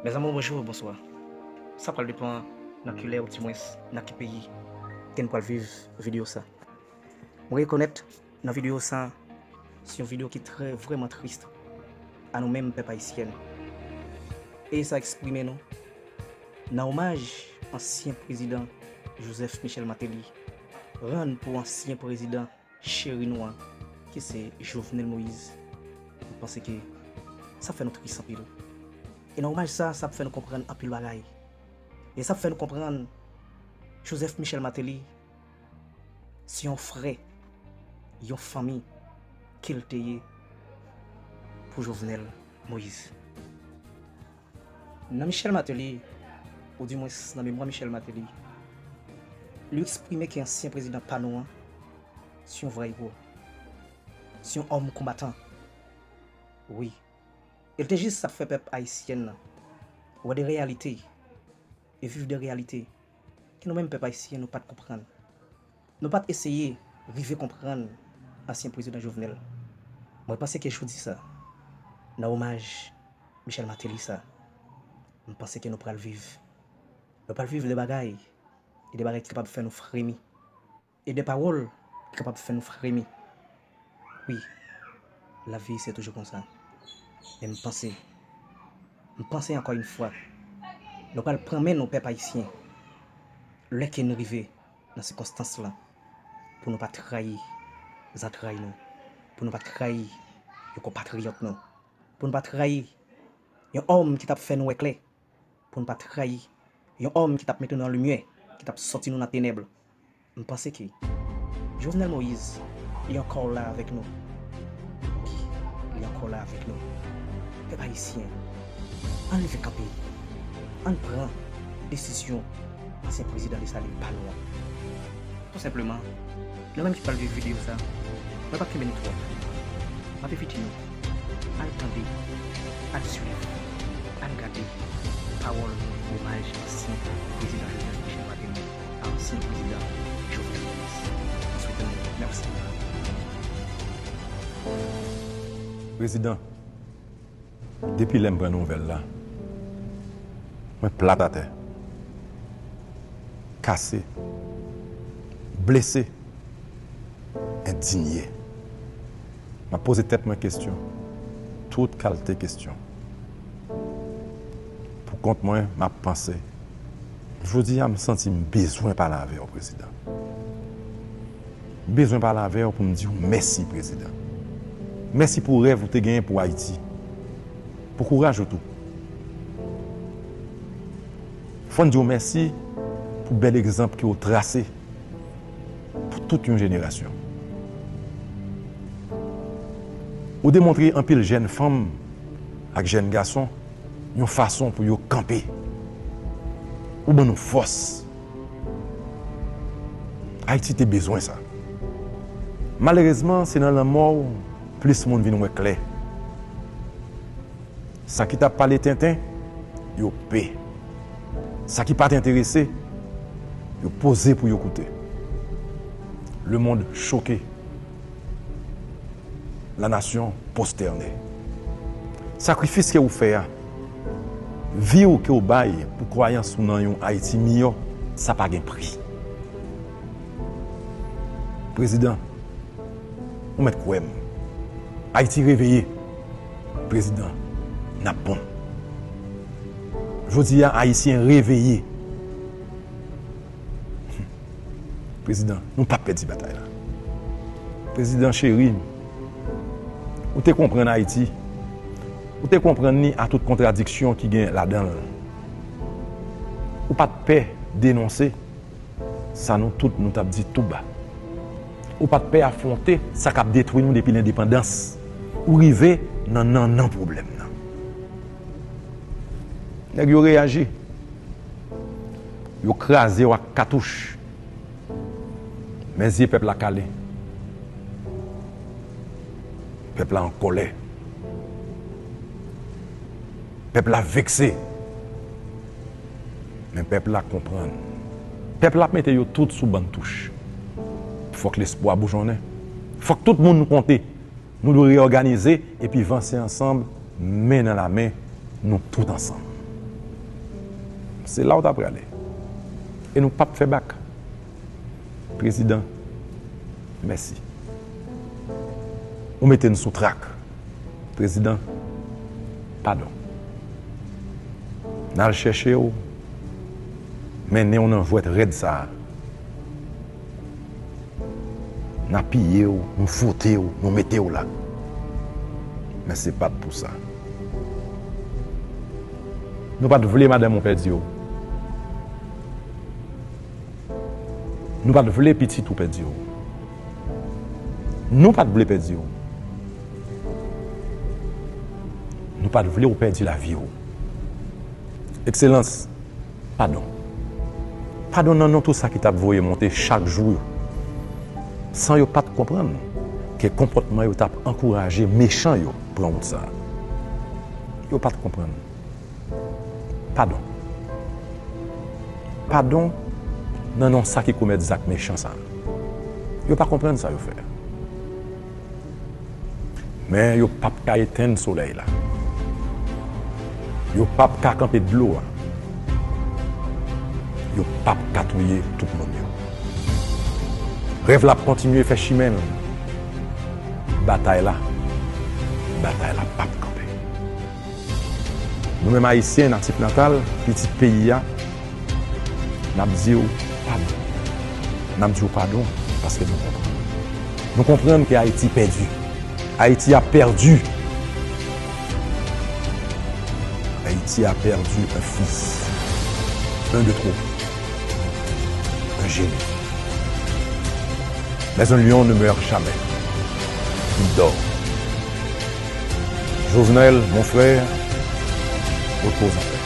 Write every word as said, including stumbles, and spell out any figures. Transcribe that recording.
Mezanmi, bonjou, bonswa. Sa pral depann nan ki lè, oudimwens nan ki peyi ke n pral viv videyo sa. Mwen rekonèt nan videyo sa, se yon videyo ki trè vrèman tris a nou menm pèp ayisyen. E sa eksprime nou nan omaj ansyen prezidan Joseph Michel Martelly rann pou ansyen prezidan cheri nou an, ki se Jovenel Moïse. Mwen panse ke sa fè nou tris anpil. E nan omaj sa, sa ap fè nou konprann anpil bagay. E sa ap fè nou konprann Joseph Michel Martelly se yon frè, yon fanmi ke l te ye pou Jovenel Moïse. Nan Michel Martelly, oudimwens nan memwa Michel Martelly, li eksprime ke ansyen prezidan pa nou an se yon vre ewo, se yon òm konbatan. Wi. E l te jis ap fè pèp ayisyen nan wè de reyalite e viv de reyalite ke nou menm pèp ayisyen nou pa t konprann. Nou pa t eseye rive konprann ansyen prezidan Jovenel. Mwen panse ke jodi sa, nan omaj Michel Martelly sa, mwen panse ke nou pral viv, nou pral viv de bagay, e de bagay ki kapab fè nou fremi, e de pawòl ki kapab fè nou fremi. Wi, lavi se toujou konsa. Men m panse, m panse ankò yon fwa, nou pral pran men nou pèp ayisyen, lè ke n rive nan sikonstans lan, pou nou pa trayi zantray nou, pou nou pa trayi yon konpatriyòt nou, pou nou pa trayi yon òm ki t ap fè nou wè klè, pou n pa trayi yon òm ki t ap mete nou nan limyè, ki t ap sòti nou nan tenèb. M panse ke Jovenel Moïse, li ankò la avèk nou. Wi, li ankò la avèk nou. Pèp ayisyen, ann leve kanpe, ann pran desizyon ansyen prezidan Desalin pa nou an. Tou senpleman, nou menm ki pral viv videyo sa, mwen p ap kenbe nou twòp. M ap envite nou al tande, al swiv, al gade pawòl omaj ansyen prezidan Joseph Michel Martelly a ansyen prezidan Jovenel Moïse. Mwen swete nou mèsi. Prezidan, depi lè m pran nouvèl la, mwen plat atè, kase, blese, endinye. M ap poze tèt mwen kesyon, tout kalte kesyon. Pou kont mwen, m ap panse. Jodi a, m santi m bezwen pale avè w, Prezidan. M bezwen pale avè w pou m di w mèsi, Prezidan. Mèsi pou rèv ou te genyen pou Ayiti. Pou kouraj ou tou. Fò n di w mèsi pou bèl egzanp ke w trase pou tout yon jenerasyon. Ou demontre anpil jèn fanm ak jèn gason yon fason pou yo kanpe. Ou ban nou fòs. Ayiti te bezwen sa. Malerezman, se nan lanmò w plis moun vin wè klè. Sa ki t ap pale tenten, yo pe. Sa ki pa t enterese, yo poze pou yo koute. Lemonn choke. La nation prosternée. Sakrifis ke ou fè a, vi w ke w bay pou kwayans ou nan yon Ayiti miyò, sa pa gen pri. Prezidan, ou mèt kwè m. Ayiti reveye. Prezidan, n ap bon. Jodi a, Ayisyen reveye. Prezidan, nou p ap pèdi batay la. Prezidan cheri, ou te konprann Ayiti. Ou te konprann li a tout kontradiksyon ki gen ladan l. Ou pa t pè denonse sa nou tout nou t ap di tou ba. Ou pa t pè afwonte sa k ap detwi nou depi lendepandans. Ou rive nan nannan pwoblèm nan. Nèg yo reyaji. Yo kraze w ak katouch. Men zye pèp la kale. Pèp la an kòlè. Pèp la vekse. Men pèp la konprann. Pèp la ap mete yo tout sou bann touch. Fòk lespwa boujonnen. Fòk tout moun konte. Nou dwe reyòganize epi vanse ansanm, men nan lamen, nou tout ansanm. Se la w ta prale. E nou p ap fè bak. Prezidan, mèsi. Ou mete n sou trak. Prezidan, padon. N al chèche w, mennen w nan jwèt rèd sa a. N a piye w, nou foute w, nou mete w la. Men se pa t pou sa. Nou pa t vle madanm ou pèdi w. Nou pa t vle pitit ou pèdi w. Nou pa t vle pèdi w. Nou pa t vle w pèdi lavi w. Ekselans, padon. Padon nan non tout sa ki t ap voye monte chak jou yo. San yo pa t konprann ke konpòtman yo t ap ankouraje mechan yo pran wout sa a. Yo pa t konprann. Padon. Padon nan non sa ki komèt zak mechan sa a. Yo pa konprann sa yo fè a. Men yo p ap ka etenn solèy la. Yo p ap ka kanpe dlo a. Yo p ap ka touye tout moun yo. Rèv la ap kontinye fè chimen l. Batay la, batay la p ap kanpe. Nou menm Ayisyen natif natal, pitit peyi a, n ap di w padon. N ap di w padon paske nou konprann. Nou konprann ke Ayiti pèdi. Ayiti a pèdi. Ayiti a pèdi un fils. Un de trop. Un génie. Mais un lion ne meurt jamais. Il dort. Jovenel, mon frère, repose en paix.